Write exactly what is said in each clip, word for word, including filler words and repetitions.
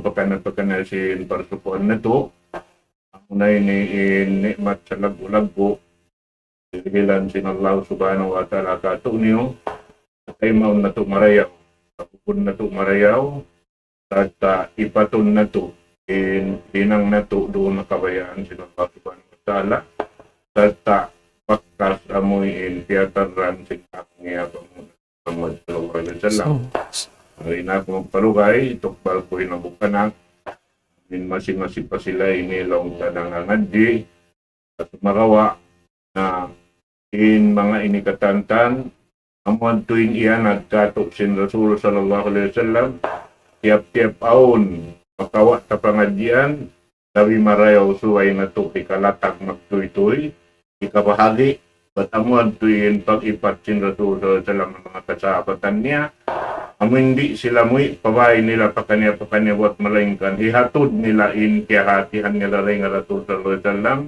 pakana-pakana sin parsukuan natu'. Amuna ini in ni'mat salaggu'-laggu'. Dihilan sin Allah Subhanahu wa Ta'ala kātu'niyu. Kaymaun natu' marayaw. Sababun natu' marayaw. Sarta' ipatun natu'. In hinang natu' duun ha kabayaan sin Allah Subhanahu wa Ta'ala. Sarta' bakas amuin tiyataran sin karunya Muhammad sallallahu alayhi wasallam. Di' na aku magpalugay, tukbal ku in hambuuk anak. In masi-masi pa sila ini laung ta nangangadji'. Sumagawa' na in manga ini katantan, amu yadtu in iyanad kātu' sin Rasul sallallahu alayhi wasallam, tiyap-tiyap awn, makawa' ta pangadjian, labi marayaw subay natu' hikalatag magtuytuy, hikabahagi', bat amu yadtu in pag-ipat sin Rasul sallallahu alayhi wasallam ha manga kasahabatan niya, amu in di' sila muwi' pa bāy nila pakaniya-pakaniya buwat malaingkan hihatud nila in kiyahatihan nila dayn ha Rasul sallallahu alayhi wasallam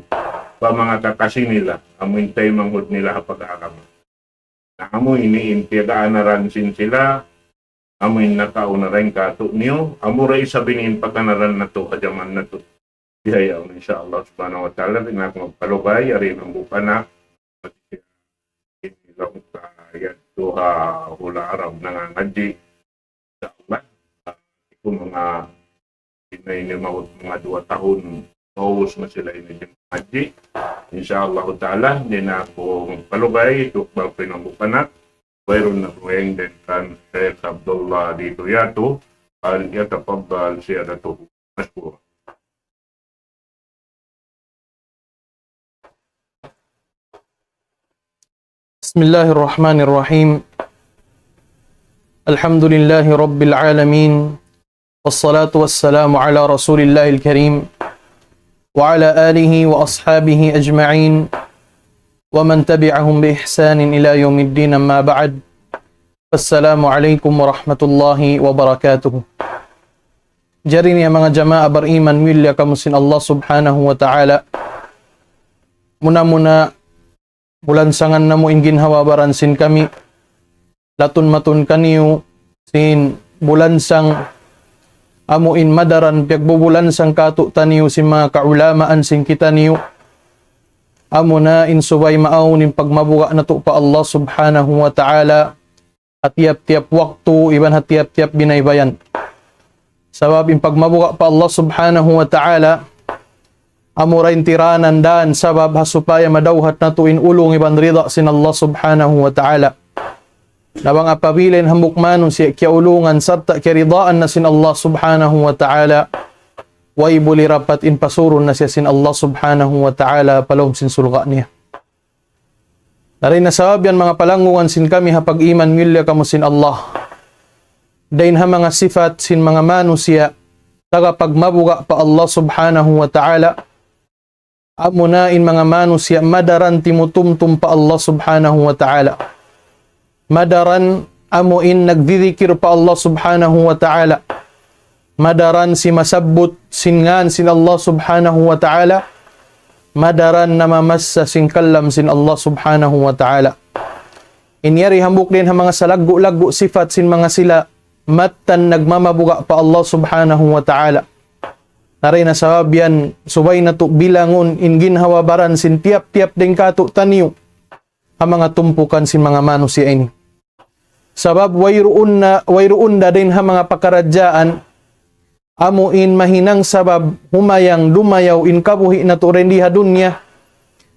pa manga kakasi nila, amu in taymanghud nila ha pag-agama. Na amu ini in piyag-aanaran sin sila, amu in nakauna dayn kātu'niyu, amu da isab ini in pag-aanaran natu' ha jaman natu'. Bihaun, insya Allah Subhanahu wa Ta'ala, di' na aku magpalugay, yari in hambuuk anak, ini laung ta yadtu ha hula' Arab nangangadji'. Insya Allah, ah, iku manga, di' na ini maabut manga duwa tahun, maubus na sila ini di' mangadji'. Insya Allah Ta'ala, di' na aku magpalugay, tukbal ku in hambuuk anak, wayruun na dugaing dayn kan Sheikh Abdullah Ditu Yatu, فليتفضل سيادته مشكورا. بسم الله الرحمن الرحيم. الحمد لله رب العالمين. والصلاة والسلام على رسول الله الكريم وعلى آله وأصحابه أجمعين ومن تبعهم بإحسان إلى يوم الدين، أما بعد. السلام عليكم ورحمة الله وبركاته. Jari niya manga jamaa bariman, mulia kamu sin Allah Subhanahu wa Ta'ala. Muna-muna, bulansangan namu' in ginhawa-baran sin kami. Latun-matun kaniyu sin bulansang amu in madaran piyagbubulansang kātu'niyu sin manga kaulamaan sin kitaniyu. Amuna in subay maawn in pagmabuga' natu' pa Allah Subhanahu wa Ta'ala ha tiyap-tiyap waktu iban ha tiyap-tiyap binaybayan. Sabab in pagmabuga' pa Allah Subhanahu wa Ta'ala, amura in tiranan dan sabab ha supaya madawhat natu' in ulung iban rida sin Allah Subhanahu wa Ta'ala. Na bang apabila in hambuuk manusiya' kiyaulungan sarta' kiyaridaan na sin Allah Subhanahu wa Ta'ala, way buli rapat in pasurun na siya sin Allah Subhanahu wa Ta'ala pa lawm sin surga' niya. Dayn ha sabab yan manga palanggungan sin kami ha pag-iman, mulia kamu sin Allah. Dayn ha manga sipat sin manga manusiya' tagapagmabuga' pa Allah Subhanahu wa Ta'ala, amuna in manga manusiya' madaran timutumtum pa Allah Subhanahu wa Ta'ala. Madaran amu in nagdidikir pa Allah Subhanahu wa Ta'ala. Madaran simasabbut sin ngān sin Allah Subhanahu wa Ta'ala. Madaran namamassa sin kalam sin Allah Subhanahu wa Ta'ala. In yari hambuuk dayn ha manga salaggu'-laggu' sipat sin manga sila mattan nagmamabuga' pa Allah Subhanahu wa Ta'ala. Dayn ha sabab yan subay natu' bilangun in ginhawa-baran sin tiyap-tiyap dayn kātu'niyu ha manga tumpukan sin manga manusiya' ini. Sabab wayruun na, wayruun da dayn ha manga pakaradjaan amu in mahinang sabab humayang dumayaw in kabuhi' natu' dayn di ha dunya.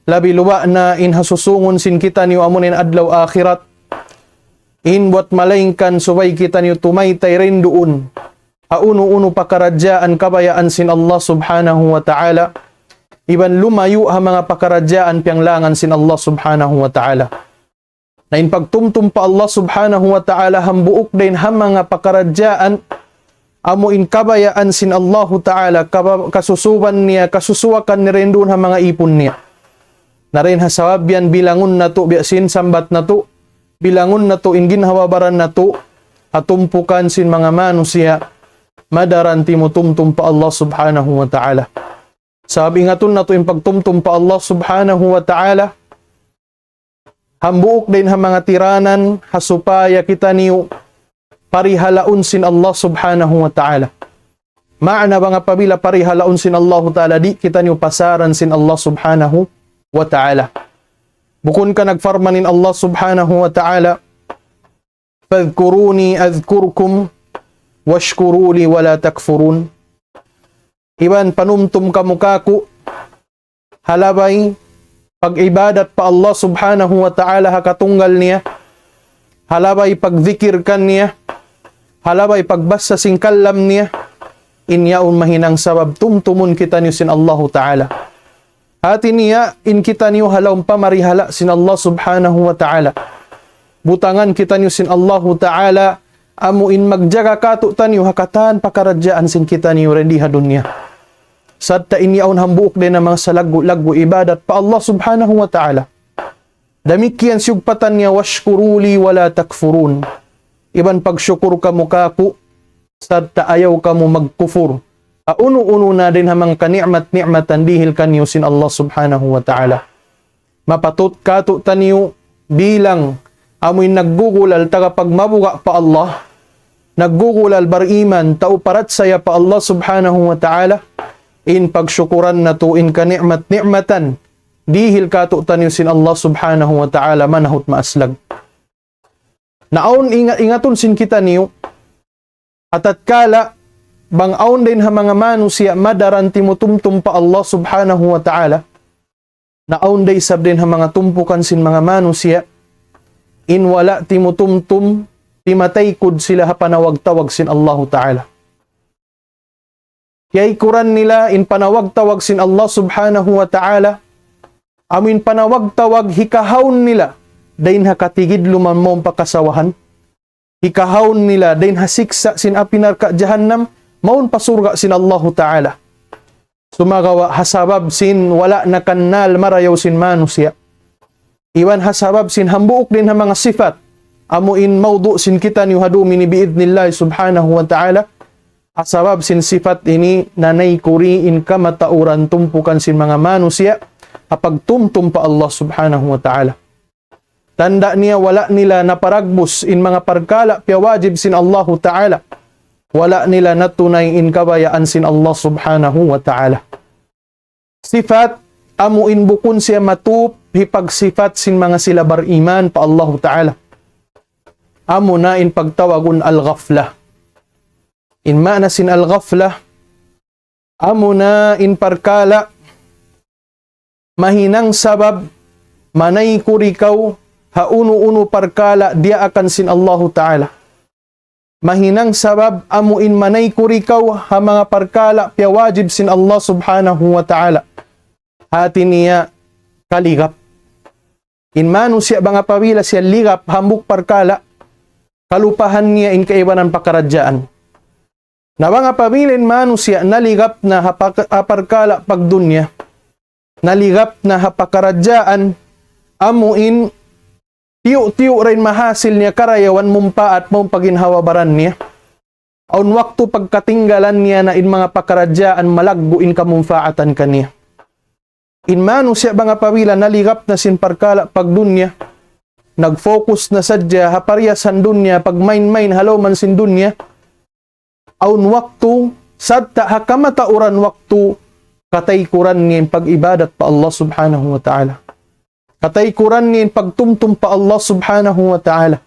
Labi luba' na in ha susungun sin kitaniyu amuna in adlaw akhirat. In buwat malaingkan subay kitaniyu tumaytay dayn duun ha unu-unu pakaradjaan kabayaan sin Allah Subhanahu wa Ta'ala, iban lumayu' ha manga pakaradjaan piyanglangan sin Allah Subhanahu wa Ta'ala. Na in pagtumtum pa Allah Subhanahu wa Ta'ala hambuuk dayn ha manga pakaradjaan amu in kabayaan sin Allahu Ta'ala, kaba-, kasusuban niya, kasusuwakan niya dayn duun ha manga ipun niya. Na dayn ha sabab yan bilangun natu' biya' sin sambat natu', bilangun natu' in ginhawa-baran natu', ha tumpukan sin manga manusiya', madaran timutumtum pa Allah Subhanahu wa Ta'ala. Sabab ingatun natu' in pagtumtum pa Allah Subhanahu wa Ta'ala, hambuuk dayn ha manga tiranan, ha supaya kitaniyu parihalaun sin Allah Subhanahu wa Ta'ala. Maana bang apabila parihalaun sin Allahu Ta'ala, di' kitaniyu pasaran sin Allah Subhanahu wa Ta'ala. Bukun ka nagparman in Allah Subhanahu wa Ta'ala, فاذكروني أذكركم واشكروا لي ولا تكفرون. Iban panumtum kamu kāku', ha labay pag-ibadat pa Allah Subhanahu wa Ta'ala ha katunggal niya, ha labay pagdikir kaniya, ha labay pagbasa sin kalam niya, in yaun mahinang sabab tumtumun kitaniyu sin Allahu Ta'ala. Hāti niya, in kitaniyu ha lawm pamarihala sin Allah Subhanahu wa Ta'ala. Butangan kitaniyu sin Allahu Ta'ala, amu in magjaga kātu'niyu ha katan pakaradjaan sin kitaniyu dindi ha dunya. Sarta' in yaun hambuuk dayn ha manga salaggu'-laggu' ibadat pa Allah Subhanahu wa Ta'ala. Damikkiyan siyugpatan niya, واشكروا لي ولا تكفرون. Iban pagsukur kamu kāku', sarta' ayaw kamu magkufur ha unu-unu na dayn ha manga kani'mat-ni'matan dihil kaniyu sin Allah Subhanahu wa Ta'ala. Mapatut kātu'niyu bilang amu in naggugulal tagapagmabuga' pa Allah, naggugulal bariman, tau parachaya pa Allah Subhanahu wa Ta'ala, in pagsukuran natu' in kani'mat-ni'matan dihil kātu'niyu sin Allah Subhanahu wa Ta'ala manahut maaslag. Na awn inga-, ingatun sin kitaniyu, ha tatkala bang awn dayn ha manga manusiya' madaran timutumtum pa Allah Subhanahu wa Ta'ala, na awn da isab dayn ha manga tumpukan sin manga manusiya', in wala' timutumtum, timataykud sila ha panawag-tawag sin Allahu Ta'ala. Tiyaykuran nila in panawag-tawag sin Allah Subhanahu wa Ta'ala, amu in panawag-tawag hikahawn nila dayn ha katigidluman mawn pa kasawahan, hikahawn nila dayn ha siksa' sin api narka' jahannam mawn pa surga' sin Allahu Ta'ala. Sumagawa' ha sabab sin wala' nakannal marayaw sin manusiya'. Iban ha sabab sin hambuuk dayn ha manga sifat, amu in mawdu' sin kitaniyu ha dum ini bi'idhnillah Subhanahu wa Ta'ala. Ha sabab sin sifat ini nanay kuri in kamatauran tumpukan sin manga manusiya' ha pagtumtum pa Allah Subhanahu wa Ta'ala. Tanda' niya wala' nila naparagbus in manga parkala' piyawajib sin Allahu Ta'ala. Wala' nila natunay in kabayaan sin Allah Subhanahu wa Ta'ala. Sifat amu in bukun siya matup hipagsifat sin manga sila bariman pa Allahu Ta'ala. Amu na in pagtawagun al-ghafla. In maana sin al-ghafla, amu na in parkala' mahinang sabab manaykud ikaw ha unu-unu parkala' diyaakan sin Allahu Ta'ala. Mahinang sabab amu in manaykud ikaw ha manga parkala' piyawajib sin Allah Subhanahu wa Ta'ala. Hāti niya kaligap. In manusiya' bang apabila siya ligap hambuuk parkala', kalupahan niya in kaibanan pakaradjaan. Na bang apabila in manusiya' naligap na ha pak-, ha parkala' pagdunya, naligap na ha pakaradjaan, amu in tiyu'-tiyu' da in mahasil niya karayawan mumpaat mawn pa ginhawa-baran niya. Awn waktu pagkatinggalan niya na in manga pakaradjaan malaggu' in kamumpaatan kaniya. In manusiya' bang apabila naligap na sin parkala' pagdunya, nag-focus na sadja ha pariyasan dunya, pagmain-main ha lawman sin dunya, awn waktu, sarta' ha kamatauran waktu, kataykuran niya in pag-ibadat pa Allah Subhanahu wa Ta'ala. Kataykuran niya in pagtumtum pa Allah Subhanahu wa Ta'ala.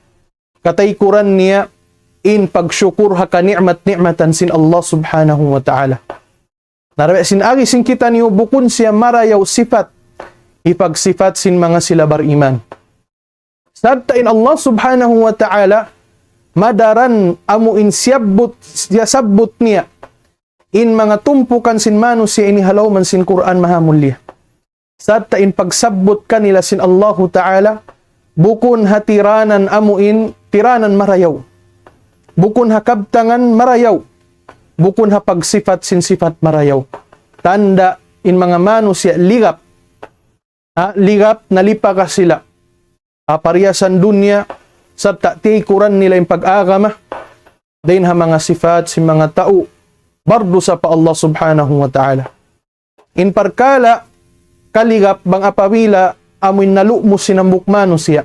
Kataykuran niya in pagsukur ha kani'mat-ni'matan sin Allah Subhanahu wa Ta'ala. Na dayn sin agi sin kitaniyu bukun siya marayaw sifat, hipagsifat sin manga sila bariman. Sarta' in Allah Subhanahu wa Ta'ala madaran amu in siyabbut, siyasabbut niya in manga tumpukan sin manusiya' ini ha lawman sin Qur'an Mahamulliya. Sarta' in pagsabbut kanila sin Allahu Ta'ala, bukun ha tiranan amu in tiranan marayaw. Bukun ha kabtangan marayaw. Bukun ha pagsifat sin sifat marayaw. Tanda' in manga manusiya' ligap. Ha, ligap nalipakas sila ha pariyasan dunya, sarta' tiyaykuran nila in pag-agama, dayn ha manga sifat sin manga tau bardusa pa Allah Subhanahu wa Ta'ala. In parkala' kaligap bang apabila amu in nalumus sin hambuuk manusiya'.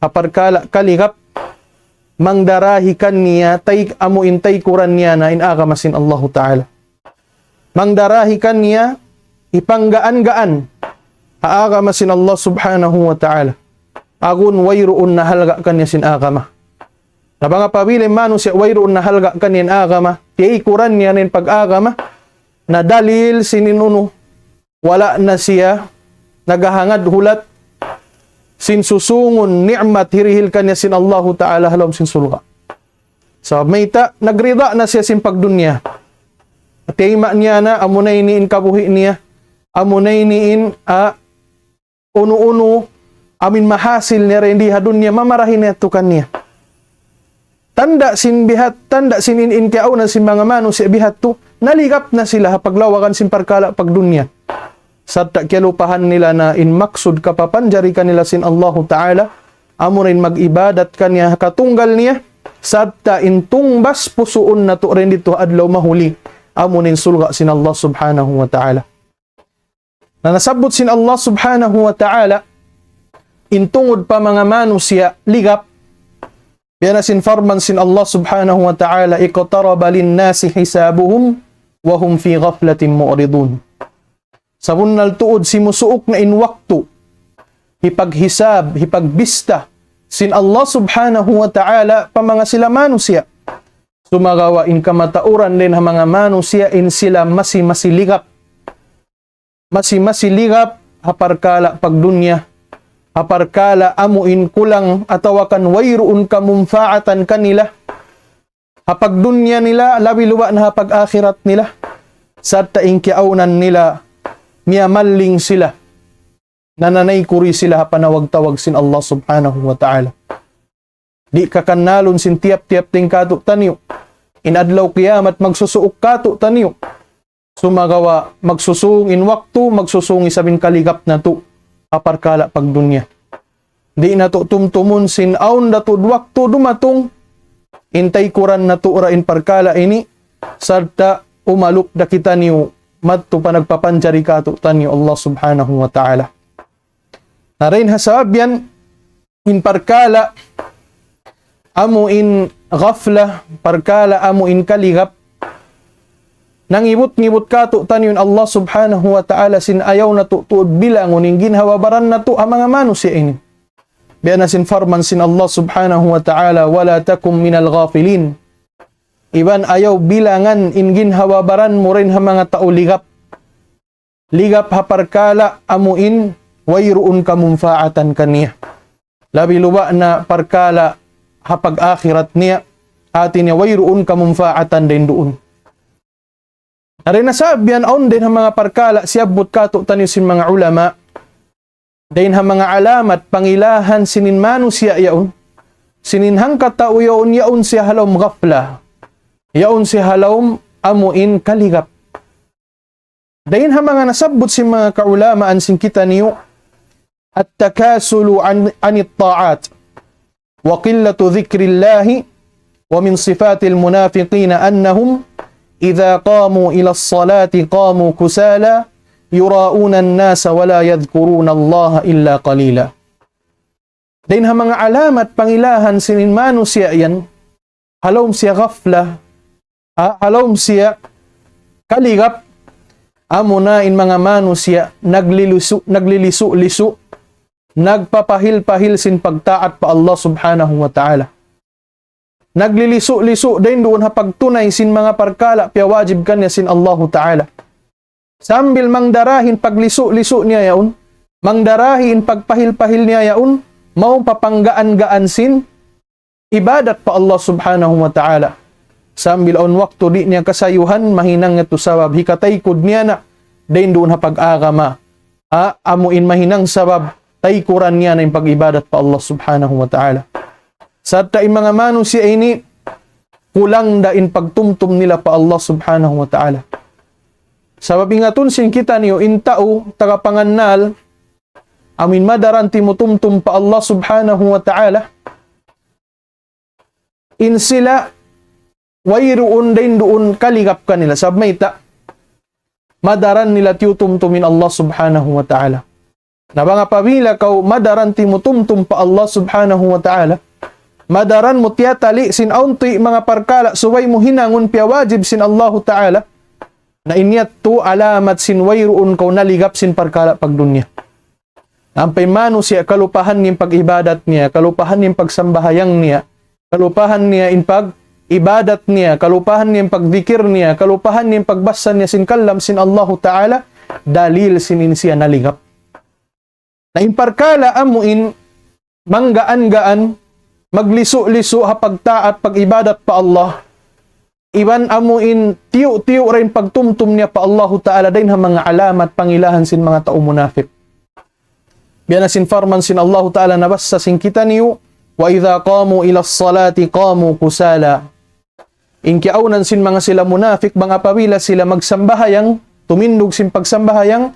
Ha parkala' kaligap, mangdarahi kaniya, tay-, amu in taykuran niya na in agama sin Allahu Ta'ala. Mangdarahi kaniya, hipanggaan-gaan ha agama sin Allah Subhanahu wa Ta'ala. Agun wayruun nahalga' kaniya sin agama. Na bang apabila in manusiya' wayruun nahalga' kaniya in agama, tiyaykuran niya na in pag-agama, na dalil sin in unu, wala' na siya naghahangad hulat sin susungun ni'mat hirihil kaniya sin Allahu Ta'ala ha lawm sin surga'. Sabab mayta', nagrida na siya sin pagdunya. Tiyayma' niya na, amuna ini in kabuhi' niya. Amuna ini in, ah, unu-unu, amu in mahasil niya dayn di ha dunya, mamarahi niya tu kaniya. Tanda' sin bihat-, tanda' sin in, in kiyaunan sin manga manusiya' bihadtu, naligap na sila ha paglawagan sin parkala' pagdunya. Sarta' kiyalupahan nila na in maksud kapapanjari kanila sin Allahu Ta'ala, amuna in mag-ibadat kaniya ha katunggal niya, sarta' in tungbas pusuun natu' dayn didtu ha adlaw mahuli, amuna in surga' sin Allah Subhanahu wa Ta'ala. Na nasabbut sin Allah Subhanahu wa Ta'ala, in tungud pa manga manusiya' ligap, biya' na sin parman sin Allah Subhanahu wa Ta'ala, اقترب للناس حسابهم وهم في غفلة معرضون. Sabunnal tuud simusuuk na in waktu, hipaghisab, hipagbista, sin Allah Subhanahu wa Ta'ala pa manga sila manusiya'. Sumagawa' in kamatauran dayn ha manga manusiya' in sila masi-masi ligap. Masi-masi ligap ha parkala' pagdunya, ha parkala' amu in kulang atawa kan wayruun kamunpaatan kanila, ha pagdunya nila, labi luba' na ha pag-akhirat nila, sarta' in kiyaunan nila, miyamalling sila, nananaykuri sila ha panawag-tawag sin Allah Subhanahu wa Ta'ala. Di' kakannalun sin tiyap-tiyap dayn kātu'niyu. In adlaw kiyamat magsusuuk kātu'niyu. Sumagawa' magsusūng in waktu, magsusūng isab in kaligap natu', ha parkala' pagdunya. Di' natu' tumtumun sin awn da tuud waktu dumatung, in taykuran natu' ra in parkala' ini, sarta' umalup da kitaniyu, madtu pa nagpapanjari kātu'niyu Allah Subhanahu wa Ta'ala. Na dayn ha sabab yan, in parkala' amu in ghafla, parkala' amu in kaligap, nangibut-ngibut kātu'niyu in Allah Subhanahu wa Ta'ala sin ayaw natu' tuud bilangun in ginhawa-baran natu' ha manga manusiya' ini. Biya' na sin parman sin Allah Subhanahu wa Ta'ala, ولا تكن من الغافلين. Iban ayaw bilangan in ginhawa-baran mu dayn ha manga tau ligap. Ligap ha parkala' amu in wayruun kamunpaatan kaniya. Labi luba' na parkala' ha pag-akhirat niya, hāti niya wayruun kamunpaatan dayn duun. Na dayn ha sabab yan awn dayn ha manga parkala' siyabbut kātu'niyu sin manga ulama, dayn ha manga alamat pangilahan sin in manusiya' yaun, sin in hangkatau yaun, yaun siya ha lawm ghafla, yaun siya ha lawm amu in kaligap. Dayn ha manga nasabbut sin manga kaulamaan sin kitaniyu, التكاسل عن، عن الطاعات، وقلة ذكر الله، ومن صفات المنافقين أنهم إذا قاموا إلى الصلاة قاموا كسالى يراءون الناس ولا يذكرون الله إلا قليلا. Dayn ha manga alamat pangilahan sin in manusiya' yan, ha lawm siya ghafla, ha, ha lawm siya kaligap, amuna in manga manusiya' naglilisu-, naglilisu-lisu, nagpapahil-pahil sin pagtaat pa Allah Subhanahu wa Ta'ala. Naglilisu-lisu dayn duun ha pagtunay sin manga parkala' piyawajib kaniya sin Allahu Ta'ala. Sambil mangdarahi in paglisu-lisu niya yaun, mangdarahi in pagpahil-pahil niya yaun, mawn pa panggaan-gaan sin ibadat pa Allah Subhanahu wa Ta'ala. Sambil awn waktu di' niya kasayuhan, mahinang yadtu sabab hikataykud niya na dayn duun ha pag-agama. Ha, amu in mahinang sabab taykuran niya na in pag-ibadat pa Allah Subhanahu wa Ta'ala. Sarta' in manga manusiya' ini, kulang da in pagtumtum nila pa Allah Subhanahu wa Ta'ala. Sabab ingatun sin kitaniyu in tau taga pangannal, amu in madaran timutumtum pa Allah Subhanahu wa Ta'ala, in sila wayruun dayn duun kaligap kanila. Sabab mayta', madaran nila tiyutumtum in Allah Subhanahu wa Ta'ala. Na bang apabila kaw madaran timutumtum pa Allah Subhanahu wa Ta'ala, madaran mu tiyatali' sin awn tuy manga parkala' subay mu hinangun piyawajib sin Allahu Ta'ala, na in yadtu alamat sin wayruun kaw naligap sin parkala' pagdunya. Ampa in manusiya' kalupahan niya in pag-ibadat niya, kalupahan niya in pagsambahayang niya, kalupahan niya in pag-ibadat niya, kalupahan niya in pagdikir niya, kalupahan niya in pagbassa niya sin kalam sin Allahu Ta'ala, dalil sin in siya naligap. Na in parkala' amu in manggaan-gaan, maglisu'-lisu' ha pagtaat, pag-ibadat pa Allah, iban amu in tiyu'-tiyu' ra in pagtumtum niya pa Allahu Ta'ala, dayn ha manga alamat pangilahan sin manga tau munafik. Biya' na sin parman sin Allahu Ta'ala nabassa sin kitaniyu, وَإِذَا قَامُوا إِلَى الصَّلَاةِ قَامُوا كُسَالَىٰ. In kiyaawnan sin manga sila munafik, bang apabila sila magsambahayang, tumindug sin pagsambahayang,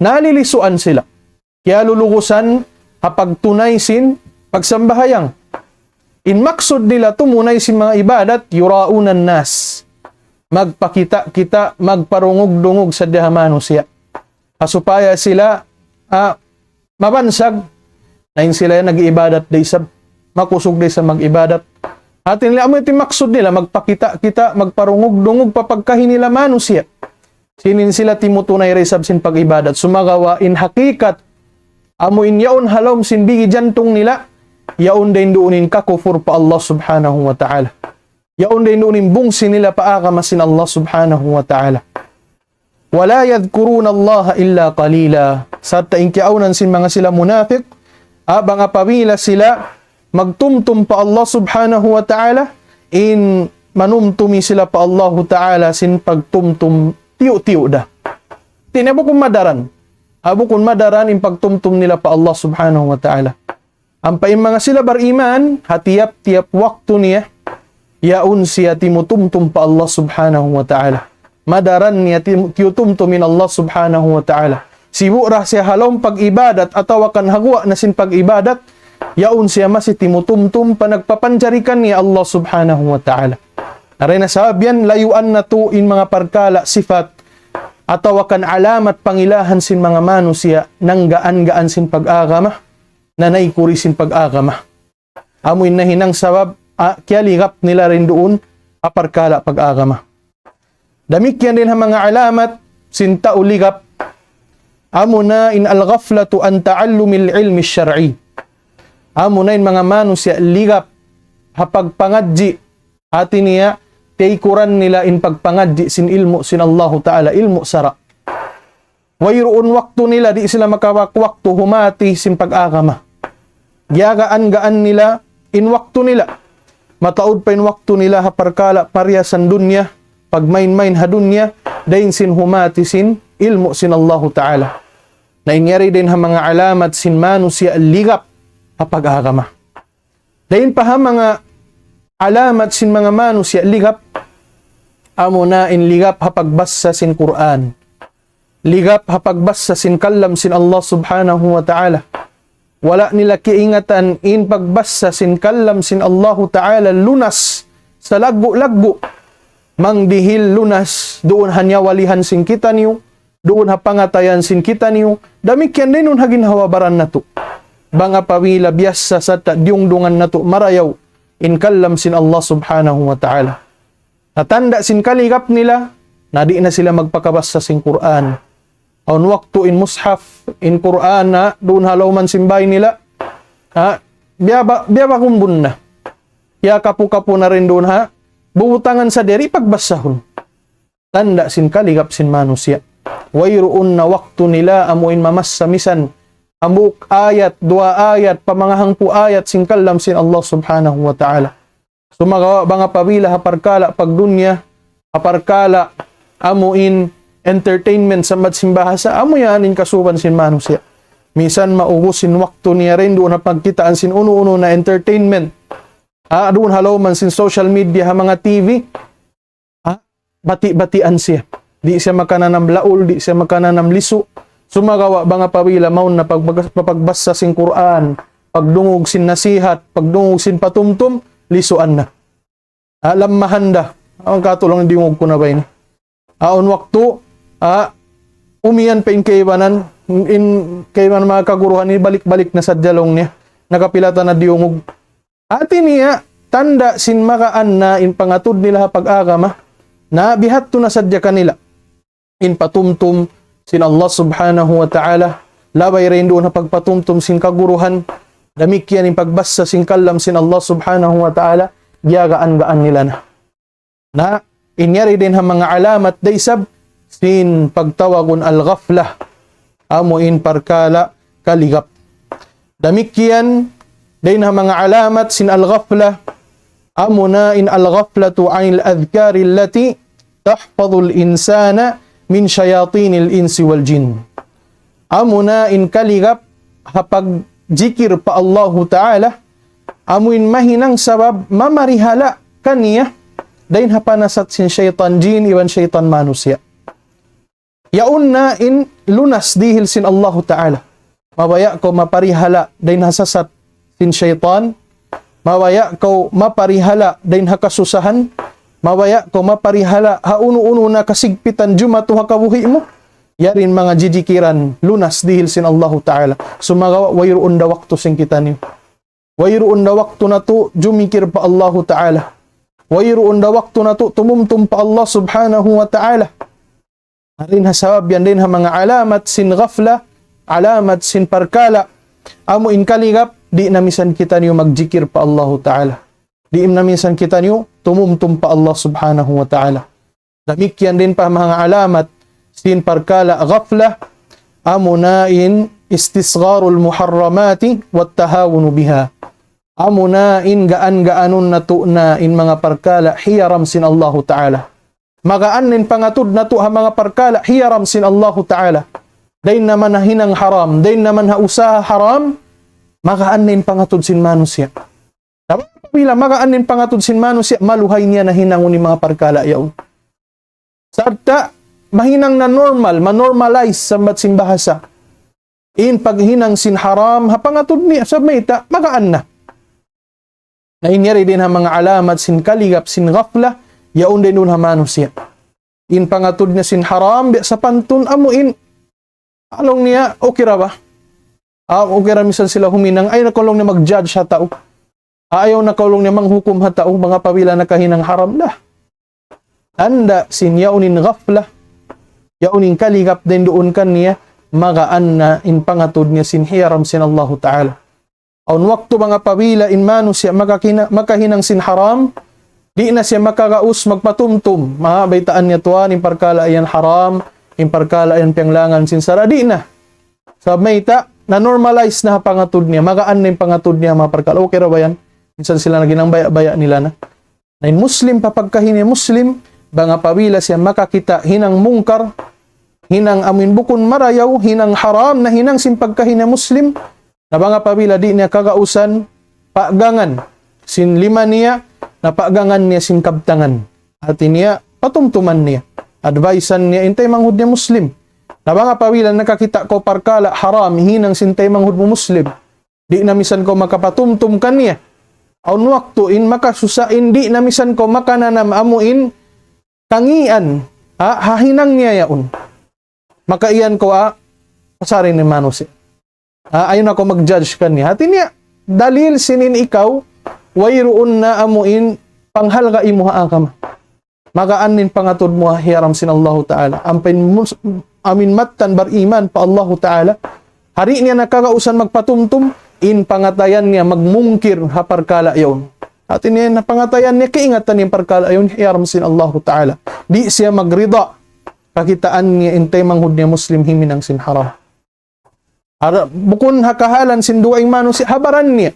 nalilisuan sila. Kiyalulugusan ha pagtunay sin pagsambahayang. In maksud nila tumunay sin manga ibadat, يُرَاءُونَ النَّاسَ. Magpakita'-kita', magparungug-dungug sadja ha manusiya'. Ha supaya sila, ah, mabansag, na in sila yan nag-iibadat da isab, makusug da isab mag-ibadat. Hati nila, amu in maksud nila, magpakita'-kita', magparungug-dungug pa pagkahi nila manusiya'. Sin in sila timutunay da isab sin pag-ibadat. Sumagawa' in hakikat, amu in yaun ha lawm sin bigi jantung nila, yaun dayn duun in kakupur pa Allah Subhanahu wa Ta'ala. Yaun dayn duun in bungsi nila pa agama sin Allah Subhanahu wa Ta'ala. وَلَا يَذْكُرُونَ اللَّهَ إِلَّا قَلِيلًا. Sarta' in kiyaawnan sin manga sila munafik, ah, bang apabila sila magtumtum pa Allah Subhanahu wa Ta'ala, in manumtumi sila pa Allahu Ta'ala sin pagtumtum tiyu'-tiyu' da. Di' na bukun madaran. Ah, bukun madaran in pagtumtum nila pa Allah Subhanahu wa Ta'ala. Ampa in manga sila bariman, ha tiyap-tiyap waktu niya, yaun siya timutumtum pa Allah Subhanahu wa Ta'ala. Madaran niya tim-, tiyutumtum in Allah Subhanahu wa Ta'ala. Sibu' da siya ha lawm pag-ibadat atawa kan ha guwa' na sin pag-ibadat, yaun siya masi timutumtum pa nagpapanjari kaniya Allah Subhanahu wa Ta'ala. Dayn ha sabab yan, layuan natu' in manga parkala' sipat atawa kan alamat pangilahan sin manga manusiya' nanggaan-gaan sin pag-agama, nanaykuri sin pag-agama. Amu in nahinang sabab, ah, kiyaligap nila dayn duun ha parkala' pag-agama. Damikkiyan dayn ha manga alamat sin tau ligap, amu na in الْغَفْلَةُ عَنْ تَعَلُّمِ الْعِلْمِ الشَّرْعِيِّ. Amu na in manga manusiya' ligap ha pagpangadji', hati niya, tiyaykuran nila in pagpangadji' sin ilmu' sin Allahu Ta'ala, ilmu' sara'. Wayruun waktu nila, di' sila makawak-waktu humati sin pag-agama. Giyagaan-gaan nila in waktu nila. Mataud pa in waktu nila ha parkala' pariyasan dunya, pagmain-main ha dunya, dayn sin humati sin ilmu' sin Allahu Ta'ala. Na in yari dayn ha manga alamat sin manusiya' ligap ha pag-agama. Dayn pa ha manga alamat sin manga manusiya' ligap, amu na in ligap ha pagbassa sin Qur'an. Ligap ha pagbassa sin kalam sin Allah Subhanahu wa Ta'ala. Wala' nila kiyaingatan in pagbassa sin kalam sin Allahu Ta'ala lunas salaggu'-laggu'. Mangdihil lunas duun ha nyawalihan sin kitaniyu, duun ha pangatayan sin kitaniyu, damikkiyan dayn duun ha ginhawa-baran natu'. Bang apabila biyassa sarta' diyungdungan natu' marayaw in kalam sin Allah Subhanahu wa Ta'ala. Na tanda' sin kaligap nila, na di' na sila magpakabassa sin Qur'an. Awn waktu in mushaf, in Qur'an na duun ha lawman sin bāy nila, ha, biyaba-, biyabakumbun na. Kiyakapu-kapu na dayn duun ha bubutangan sadja, di' pagbassahun. Tanda' sin kaligap sin manusiya'. Wayruun na waktu nila amu in mamassa misan hambuuk ayat, duwa ayat, pa manga hangpu' ayat sin kalam sin Allah Subhanahu wa Ta'ala. Sumagawa' bang apabila ha parkala' pagdunya, ha parkala' amu in entertainment sambat sin bahasa, amu yan in kasuban sin manusiya'. Misan maubus in waktu niya dayn duun ha pagkitaan sin unu-unu na entertainment. Ah, duun ha lawman sin social media, ha manga T V, ah, bati'-batian siya. Di' siya makananam laul, di' siya makananam lisu'. Sumagawa' bang apabila mawn na pag-, pag-, pagbassa sin Qur'an, pagdungug sin nasihat, pagdungug sin patumtum, lisuan na. Ah, lammahan da. Awn katu' laung diyungug ku na ba ini? Awn waktu, ah, umiyan pa in kaibanan, in kaibanan manga kaguruhan ini balik-balik na sadja laung niya. Nakapila ta na diyungug. Hati niya, tanda' sin magaan na in pangatud nila ha pag-agama, na bihadtu na sadja kanila in patumtum sin Allah Subhanahu wa Ta'ala, labay dayn duun ha pagpatumtum sin kaguruhan, damikkiyan in pagbassa sin kalam sin Allah Subhanahu wa Ta'ala, giyagaan-gaan nila na. Na, in yari dayn ha manga alamat da isab sin pagtawagun al-ghaflah, amu in parkala' kaligap. Damikkiyan dayn ha manga alamat sin al-ghaflah, amu na in al-ghaflatu anil adhkari allati tahfadhul insana min shayatinil insi wal jin. Amu na in kaligap ha pagjikir pa Allahu Ta'ala, amu in mahinang sabab mamarihala' kaniya dayn ha panasat sin shaytan jin iban shaytan manusiya'. Yaun na in lunas dihil sin Allahu Ta'ala. Mabaya' kaw maparihala' dayn ha sasat sin shaytan. Mabaya' kaw maparihala' dayn ha kasusahan. Mabaya' kaw maparihala' ha unu-unu na kasigpitan jumatu ha kabuhi' mu. Yari in manga jijikiran lunas dihil sin Allahu Ta'ala. Sumagawa' wayruun da waktu sin kitaniyu. Wayruun da waktu natu' jumikir pa Allahu Ta'ala. Wayruun da waktu natu' tumumtum pa Allah Subhanahu wa Ta'ala. Dayn ha sabab yan, dayn ha manga alamat sin ghafla, alamat sin parkala', amu in kaligap, di' na misan kitaniyu magjikir pa Allahu Ta'ala. Di' na misan kitaniyu tumumtum pa Allah Subhanahu wa Ta'ala. Damikkiyan dayn pa manga alamat sin parkala' ghafla, amu na in istisgharul muharramati wat tahawunu biha. Amu na in gaan-gaanun natu' na in manga parkala' hiyaram sin Allahu Ta'ala. Magaan in pangatud natu' ha manga parkala' hiyaram sin Allahu Ta'ala. Dayn naman ha hinang haram, dayn naman ha usaha haram, magaan in pangatud sin manusiya'. Sabab apabila magaan in pangatud sin manusiya', maluhay niya na hinangun in manga parkala' yaun. Sarta' mahinang na normal, ma-normalize sambat sin bahasa. In paghinang sin haram, ha pangatud niya, sabab mayta', magaan na. Na in yari dayn ha manga alamat sin kaligap sin ghafla, yaun dayn duun ha manusiya'. In pangatud niya sin haram, biya' sapantun amu in, laung niya, okay ra ba? Ah, okay ra misan sila huminang, ayaw na kaw laung niya mag-judge ha tau. Ah, ayaw na kaw laung niya manghukum ha tau, bang apabila nakahinang haram da. Tanda' sin yaun in ghafla, yaun in kaligap dayn duun kaniya, magaan na in pangatud niya sin hiyaram sin Allahu Ta'ala. Awn waktu bang apabila in manusiya' makakina-, makahinang sin haram, di' na siya makagaus magpatumtum. Ma, baytaan niya tuwan, in parkala' yan haram, in parkala' yan piyanglangan sin sara', di' na. Sabab mayta', na-normalize na ha pangatud niya, magaan na in pangatud niya, manga parkala'. Okay ra ba yan? Minsan sila na ginangbaya'-baya' nila na. Na in Muslim, pa pagkahi niya Muslim, bang apabila siya makakita' hinang mungkar, hinang amuin bukun marayaw, hinang haram, na hinang sin pagkahi niya Muslim, na bang apabila di' niya kagausan, paggangan sin lima niya, na paggangan niya sin kabtangan. Hati niya, patumtuman niya. Advisean niya in taymanghud niya Muslim. Na bang apabila nakakita' kaw parkala' haram, hinang sin taymanghud mu Muslim, di' na misan kaw makapatumtum kaniya. Awn waktu in makasusa in di' na misan kaw makananam amuin kangīan, ha, ha hinang niya yaun. Maka iyan kaw, ah, pasari ni manusiya'. Ah, ayaw na kaw mag-judge kaniya. Hati niya, dalil sin in ikaw, wayruun na amuin panghalga' imu ha agama. Magaan in pangatud mu ha hiyaram sin Allahu Ta'ala. Ampa in mus-, amuin mattan bariman pa Allahu Ta'ala. Di' niya na kagausan magpatumtum, in pangatayan niya magmungkir ha parkala' yaun. Hati niya na pangatayan niya, kaingatan niya in parkala' yaun, hiyaram sin Allahu Ta'ala. Di' siya magrida, kakitaan niya in taymanghud niya Muslim himinang sin haram. Ara, bukun ha kahalan sin dugaing manusiya', ha baran niya.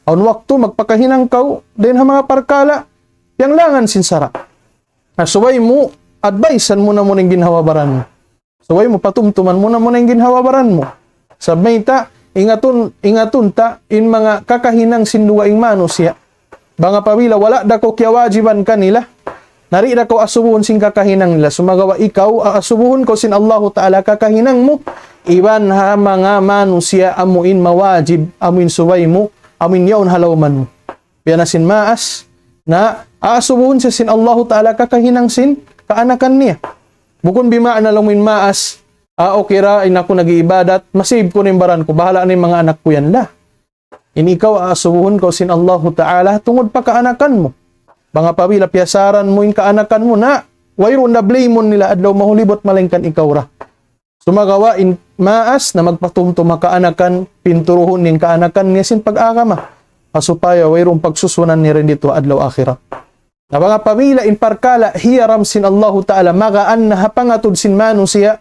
Awn waktu magpakahinang kaw, dayn ha manga parkala', piyanglangan sin sara'. Na subay mu, advisean mu na muna in ginhawa-baran mu. Subay mu, patumtuman mu na muna in ginhawa-baran mu. Sabab mayta', ingatun, ingatun ta, in manga kakahinang sin dugaing manusiya'. Bang apabila wala' da kaw kiyawajiban kanila, na di' da kaw asubuhun sin kakahinang nila. Sumagawa' ikaw, a-, asubuhun kaw sin Allahu Ta'ala kakahinang mu, iban ha manga manusiya' amuin mawajib, amuin subay mu, amuin yaun ha lawman mu. Biya' na sin maas, na asubuhun siya sin Allahu Ta'ala kakahinang sin kaanakan niya. Bukun bimaana laung mu in maas, ah, okay ra, in aku nag-iibadat, ma-save ku na in baran ku, bahala' na in manga anak ku yan. La. In ikaw, asubuhun kaw sin Allahu Ta'ala, tungud pa kaanakan mu. Bang apabila piyasaran mu in kaanakan mu na, wayruun na blame-un nila adlaw mahuli bat malaingkan ikaw ra. Sumagawa' in maas na magpatumtum ha kaanakan, pinturuhun in kaanakan niya sin pag-agama. Ha supaya wayruun pagsusunan niya dayn didtu adlaw akhirat. Na bang apabila in parkala' hiyaram sin Allahu Ta'ala magaan na ha pangatud sin manusiya',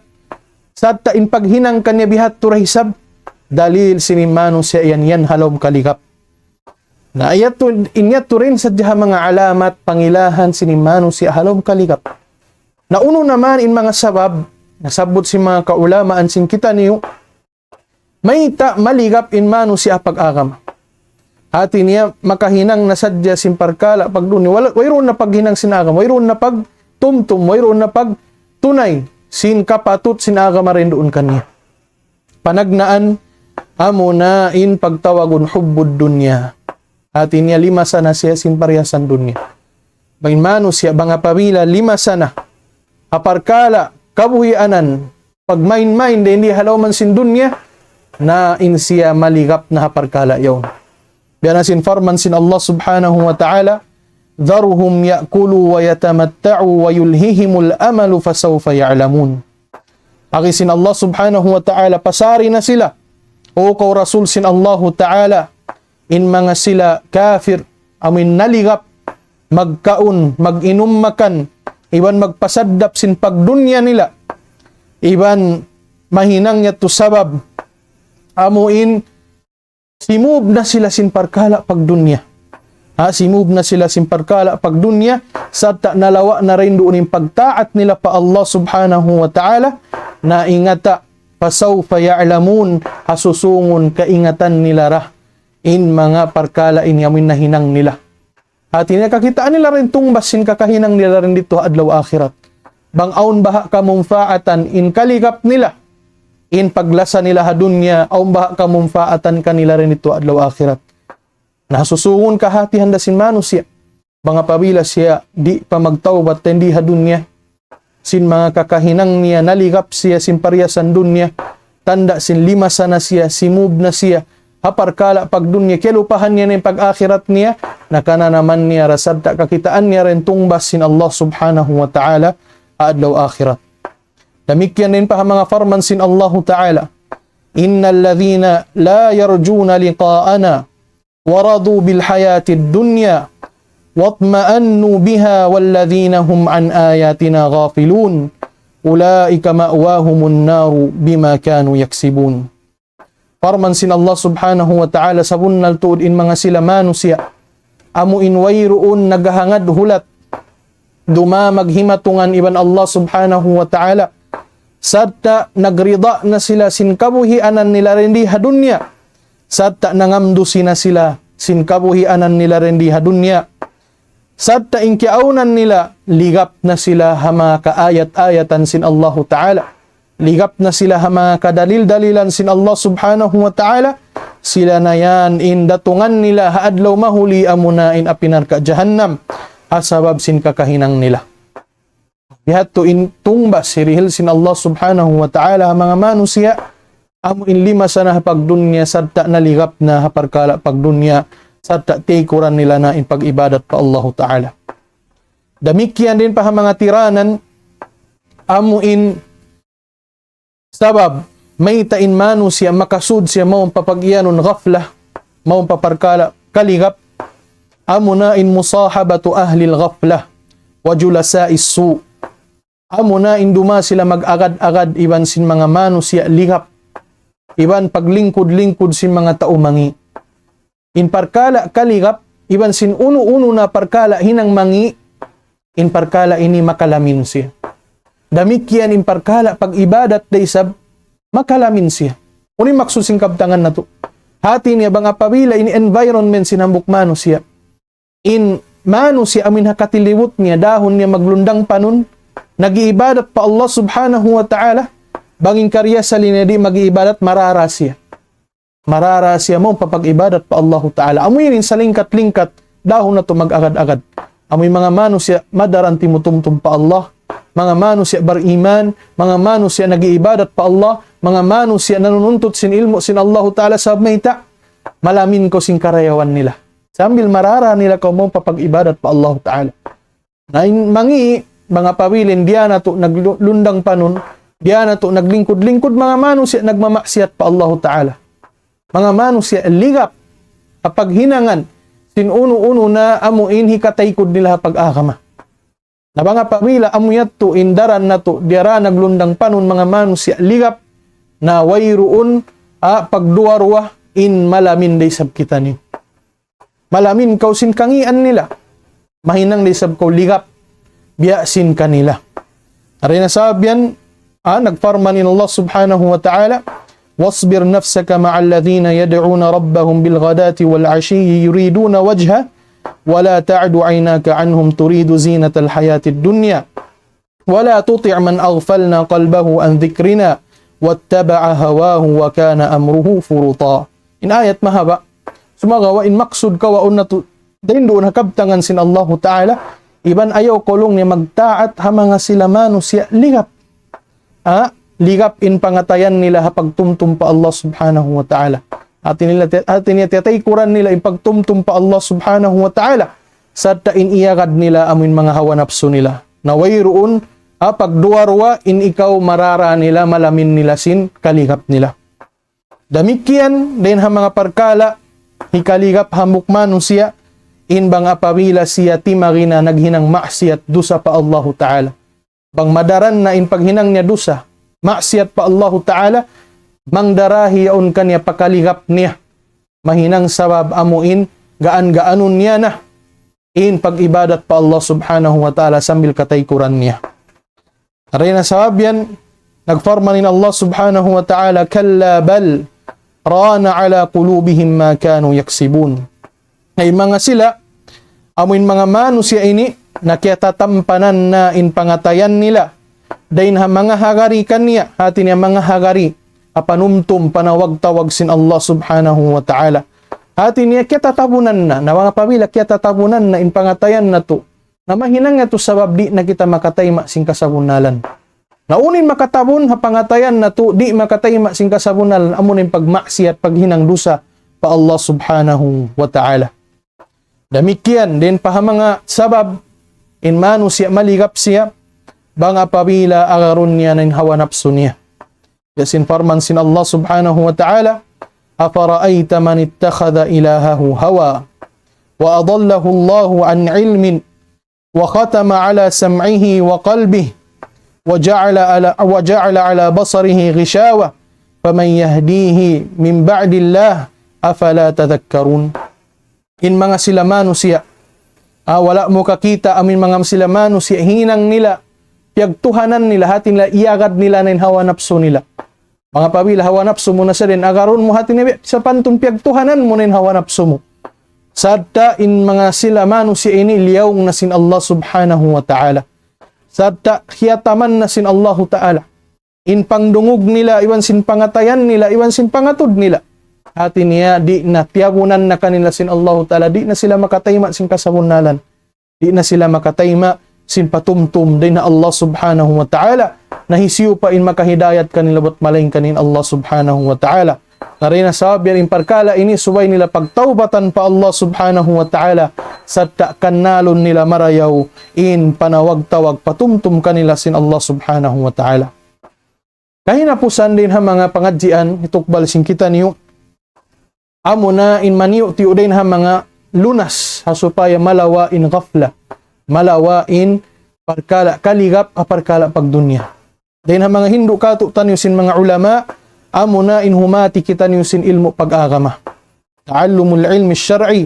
sarta' in paghinang kaniya bihadtu da isab, dalil sin in manusiya' yan, yan ha lawm kaligap. Na yadtu, in yadtu dayn sadja ha manga alamat pangilahan sin in manusiya' ha lawm kaligap. Na unu na man in manga sabab, nasabbut sin manga kaulamaan sin kitaniyu, mayta' maligap in manusiya' ha pag-agama. Hati niya, makahinang na sadja sin parkala' pagdunya. Wala', wayruun na paghinang sin agama, wayruun na pagtumtum, wayruun na pagtunay sin kapatut sin agama dayn duun kaniya. Panagnaan, amuna in pagtawagun hubbud dunya. Hati niya, limasa na siya sin parihasan dunya. Bang in manusiya', bang apabila limasa na ha parkala' kabuhianan, pagmain-main dayn di ha lawm sin dunya, na in siya maligap na ha parkala' yaun. Biya' na sin parman sin Allah Subhanahu wa Ta'ala, ذرهم يأكلوا ويتمتعوا ويلههم الأمل فسوف يعلمون. Agi sin Allah Subhanahu wa Ta'ala, pasari na sila, O kaw Rasul sin Allahu Ta'ala, in manga sila kafir, amuin naligap, magkaun, mag-inum makan, iban magpasaddap sin pagdunya nila, iban mahinang yadtu sabab, amuin simub na sila sin parkala' pagdunya. Ha, simub na sila sin parkala' pagdunya, sarta' nalawa' na dayn duun in pagtaat nila pa Allah Subhanahu wa Ta'ala, na ingata, فسوف يعلمون, ha susungun kaingatan nila ra in manga parkala' ini amuin nahinang nila. Hati niya kakitaan nila ra in tungbas sin kakahinang nila dayn didtu adlaw akhirat. Bang awn baha' kamunpaatan in kaligap nila, in paglasa nila ha dunya, awn baha' kamunpaatan kanila dayn didtu adlaw akhirat. Na ha susungun kahatihan da sin manusiya'. Bang apabila siya di' pa magtawbat dayn di ha dunya, sin manga kakahinang niya, naligap siya sin parihasan dunya, tanda' sin limasa na siya, simub na siya ha parkala' pagdunya, kiyalupahan niya na in pag-akhirat niya, na kananaman niya ra sarta' kakitaan niya ra in tungbas sin Allah Subhanahu wa Ta'ala ha adlaw akhirat. Damikkiyan dayn pa ha manga parman sin Allahu Ta'ala, إن الذين لا يرجون لقاءنا ورضوا بالحياة الدنيا واطمأنوا بها والذين هم عن آياتنا غافلون أولئك مأواهم النار بما كانوا يكسبون. Parman sin Allah Subhanahu wa Ta'ala, sabunnal tuud in manga sila manusiya', amu in wayruun naghahangad hulat, dumamag himatungan iban Allah Subhanahu wa Ta'ala, sarta' nagrida na sila sin kabuhianan nila dayn di ha dunya, sarta' nangamdusi na sila sin kabuhianan nila dayn di ha dunya, sarta' in kiyaawnan nila, ligap na sila ha manga kaayat-ayatan sin Allahu Ta'ala, ligap na sila ha manga kadalil-dalilan sin Allah Subhanahu wa Ta'ala, sila na yan in datungan nila ha adlaw mahuli amuna in api narka' jahannam, ha sabab sin kakahinang nila. Bihadtu in tungbas hirihil sin Allah Subhanahu wa Ta'ala ha manga manusiya', amu in limasa na ha pagdunya sarta' naligap na ha parkala' pagdunya, sarta' tikuran nila na in pag-ibadat pa Allahu Ta'ala. Damikkiyan dayn pa ha manga tiranan, amu in sabab mayta' in manusiya' makasud siya mawn pa pag-iyanun ghaflah, mawn pa parkala' kaligap, amuna in مصاحبة أهل الغفلة وجلساء السوء. Amuna in duma sila mag-agad-agad iban sin manga manusiya' ligap, iban paglingkud-lingkud sin manga tau mangi'. In parkala' kaligap, iban sin unu-unu na parkala' hinang mangi', in parkala' ini makalamin siya. Damikkiyan in parkala' pag-ibadat da isab makalamin siya. Unu in maksud sin kabtangan natu'? Hati niya bang apabila in environment sin hambuuk manusiya', in manusiya' amin ha katilibut niya, dahun niya maglundang panun, nag-iibadat pa Allah Subhanahu wa Ta'ala, bang in kariyasali niya di' mag-iibadat, marara siya. Marara siya mawn pa pag-ibadat pa Allahu Ta'ala. Amu ini in salingkat-lingkat, dahun natu' mag-agad-agad. Amu in manga manusiya' madaran timutumtum pa Allah, manga manusiya' bariman, manga manusiya' nag-iibadat pa Allah, manga manusiya' nanununtut sin ilmu' sin Allahu Ta'ala sabab mayta', Malamin kaw sin karayawan nila. Sambil marara nila kaw mawn pa pag-ibadat pa Allah Ta'ala. Na in mangi', manga pawilin, diya na tu' naglundang panun, diya na tu' naglingkud-lingkud, manga manusiya' nagmamaksiyat pa Allah Ta'ala. Manga manusiya' ligap ha paghinangan sin unu-unu na amu in hikataykud nila ha pag-agama. Na bang apabila amu yadtu in daran natu', diyara naglundang panun manga manusiya' ligap, na wayruun, a, pagduwa-ruwa in malamin da isab kitaniyu. Malamin kaw sin kangian nila. Mahinang da isab kaw ligap biya' sin kanila. Ari na sabab yan, a, nagparman in Allah Subhanahu wa Ta'ala, واصبر نفسك مع الذين يدعون ربهم بالغداة والعشي يريدون وجهه ولا تعد عيناك عنهم تريد زينة الحياة الدنيا ولا تطع من أغفلنا قلبه عن ذكرنا واتبع هواه وكان أمره فرطا. In ayat mahaba'. Sumagawa' in maksud kawaun natu' dayn duun ha kabtangan sin Allahu Ta'ala, iban ayaw kaw laung niya magtaat ha manga sila manusiya' ligap. Ha? Ligap in pangatayan nila ha pagtumtum pa Allah Subhanahu wa Ta'ala. Hati nila, hati niya tiyataykuran nila in pagtumtum pa Allah Subhanahu wa Ta'ala. Sarta' in iyagad nila amuin manga hawa napsu nila. Na wayruun, ha, pagduwa-ruwa in ikaw marara nila, malamin nila sin kaligap nila. Damikkiyan dayn ha manga parkala' hikaligap hambuuk manusiya', in bang apabila siya timagina naghinang maksiyat dusa pa Allahu Ta'ala. Bang madaran na in paghinang niya dusa, maksiyat pa Allahu Ta'ala, mangdarahi yaun kaniya pakaligap niya. Mahinang sabab amuin gaan-gaanun niya na in pag-ibadat pa Allah Subhanahu wa Ta'ala sambil kataykuran niya. Ari na sabab yan, nagparman in Allah Subhanahu wa Ta'ala, كلا بل ران على قلوبهم ما كانوا يكسبون. Na in manga sila, amuin manga manusiya' ini, na kiyatatampanan na in pangatayan nila, dayn ha manga hagari kaniya, hati niya manga hagari, ha panumtum, panawag-tawag sin Allah Subhanahu wa Ta'ala. Hati niya kiyatatabunan na, na bang apabila kiyatatabunan na in pangatayan natu', na mahinang yadtu sabab di' na kita makatayma' sin kasabunnalan. Na unu in makatabun ha pangatayan natu', di' makatayma' sin kasabunnalan, amu na in pagmaksiyat, paghinang dusa pa Allah Subhanahu wa Ta'ala. Damikkiyan dayn pa ha manga sabab in manusiya' maligap siya, bang apabila agarun niya na in hawa napsu niya. Biya' sin parman sin Allah Subhanahu wa Ta'ala, أفرأيت من اتخذ إلهه هواه وأضله الله عن علم وختم على سمعه وقلبه وجعل على، وجعل على بصره غشاوة فمن يهديه من بعد الله أفلا تذكرون. In manga sila manusiya', ah, wala' mu kakita' amuin manga sila manusiya' hinang nila, piyagtuhanan nila, hati nila, iyagad nila na in hawa napsu nila. Bang apabila hawa napsu mu na sadja in agarun mu, hati niya, sapantun piyagtuhanan mu na in hawa napsu mu. Sarta' in manga sila manusiya' ini liyaung na sin Allah Subhanahu wa Ta'ala. Sarta' hiyataman na sin Allahu Ta'ala in pangdungug nila, iban sin pangatayan nila, iban sin pangatud nila. Hati niya, di' na, tiyabunan na kanila sin Allahu Ta'ala, di' na sila makatayma' sin kasabunnalan. Di' na sila makatayma' sin patumtum dayn ha Allah Subhanahu wa Ta'ala. Na hisiyu pa in makahidayat kanila bat malaingkan in Allah Subhanahu wa Ta'ala. Na dayn ha sabab yan in parkala' ini subay nila pagtawbatan pa Allah Subhanahu wa Ta'ala, sarta' kannalun nila marayaw in panawag-tawag patumtum kanila sin Allah Subhanahu wa Ta'ala. Kahinapusan dayn ha manga pangadjian hitukbal sin kitaniyu, amuna in maniyu'-tiyu' dayn ha manga lunas, ha supaya malawa' in ghafla, malawa' in parkala' kaligap ha parkala' pagdunya. Dayn ha manga hindu' katu'taniyu sin manga ulama, amuna in humati kitaniyu sin ilmu' pag-agama. تعلم العلم الشرعي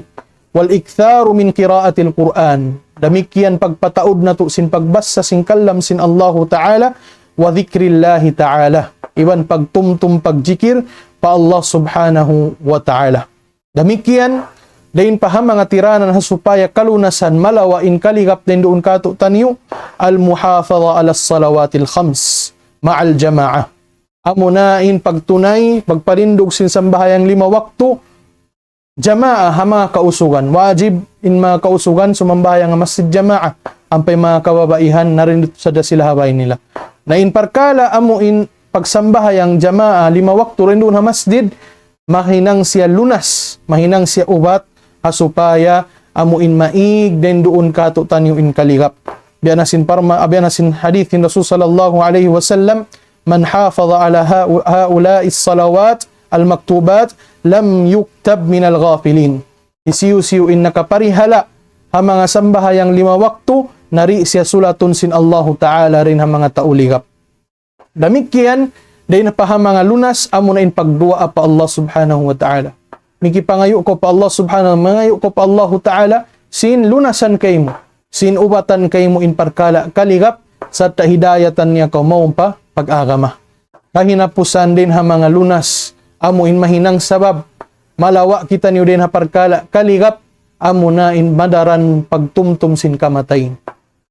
والإكثار من قراءة القرآن. Damikkiyan pagpataud natu' sin pagbassa sin kalam sin Allahu Ta'ala, وذكر الله تعالى. Iban pagtumtum pagjikir pa Allah Subhanahu wa Ta'ala. Damikkiyan, dayn pa ha manga tiranan ha supaya kalunasan malawa' in kaligap dayn duun katu'taniyu, المحافظة على الصلوات الخمس مع الجماعة. Amuna in pagtunay, pagparindug sin sambahayang lima waktu, jamaa ha manga kausugan. Wajib in manga kausugan sumambahayang ha masjid jamaa. Ampa in manga kababaihan, narindut sadja sila ha bay nila. Na in parkala' amu in pagsambahayang jamaa lima waktu dayn duun ha masjid, mahinang siya lunas, mahinang siya ubat, ha supaya amu in maig dayn duun kātu'niyu in kaligap. Biya' na sin parma-, biya' na sin hadith sin Rasul sallallahu alayhi wasallam, من حافظ على هؤ-، هؤلاء الصلوات المكتوبات لم يكتب من الغافلين. Hisiyu-siyu in nakaparihala' ha manga sambahayang lima waktu, na di' siya sulatun sin Allahu Ta'ala dayn ha manga tau ligap. Damikkiyan, dayn pa ha manga lunas, amuna in pagduwaa pa Allah Subhanahu wa Ta'ala. Mikipangayu' kaw pa Allah Subhanahu, mangayu' kaw pa Allahu Ta'ala, sin lunasan kaymu, sin ubatan kaymu in parkala' kaligap, sarta' hidayatan niya kaw mawn pa pag-agama. Kahinapusan dayn ha manga lunas, amu in mahinang sabab, malawa' kitaniyu dayn ha parkala' kaligap, amuna in madaran pagtumtum sin kamatay.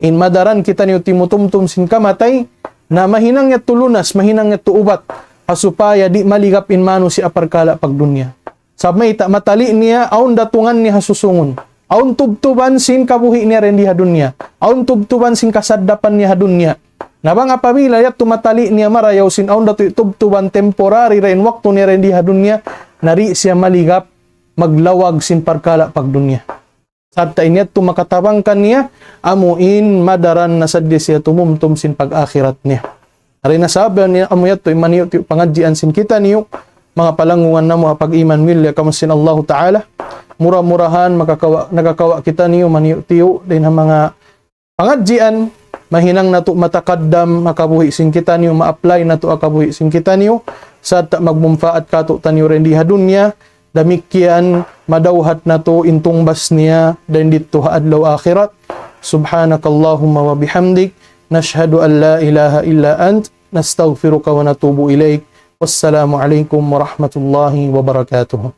In madaran kitaniyu timutumtum sin kamatay, na mahinang yadtu lunas, mahinang yadtu ubat, ha supaya di' maligap in manusiya' ha parkala' pagdunya. Sabab mayta', matali' niya, awn datungan niya ha susungun. Awn tubtuban sin kabuhi' niya dayn di ha dunya. Awn tubtuban sin kasaddapan niya ha dunya. Na bang apabila yadtu matali' niya marayaw sin awn datu tubtuban temporary dayn waktu niya dayn di ha dunya, na di' siya maligap maglawag sin parkala' pagdunya. Sarta' in yadtu makatabang kaniya, amu in madaran na sadja siya tumumtum sin pag-akhirat niya. Dayn ha sabab niya, amu yadtu in maniyu'-tiyu' pangadjian sin kitaniyu, manga palanggungan namu' ha pag-iman, mili kamu sin Allahu Ta'ala. Mura-murahan makakawa', nakakawa' kitaniyu maniyu'-tiyu' dayn ha manga pangadjian, mahinang natu' matakaddam ha kabuhi' sin kitaniyu, ma-apply natu' ha kabuhi' sin kitaniyu, sarta' magmumpaat kātu'niyu dayn di ha dunya, damikkiyan madawhat natu' in tungbas niya dayn didtu ha adlaw akhirat. سبحانك اللهم وبحمدك، نشهد أن لا إله إلا أنت، نستغفرك ونتوب إليك. والسلام عليكم ورحمة الله وبركاته.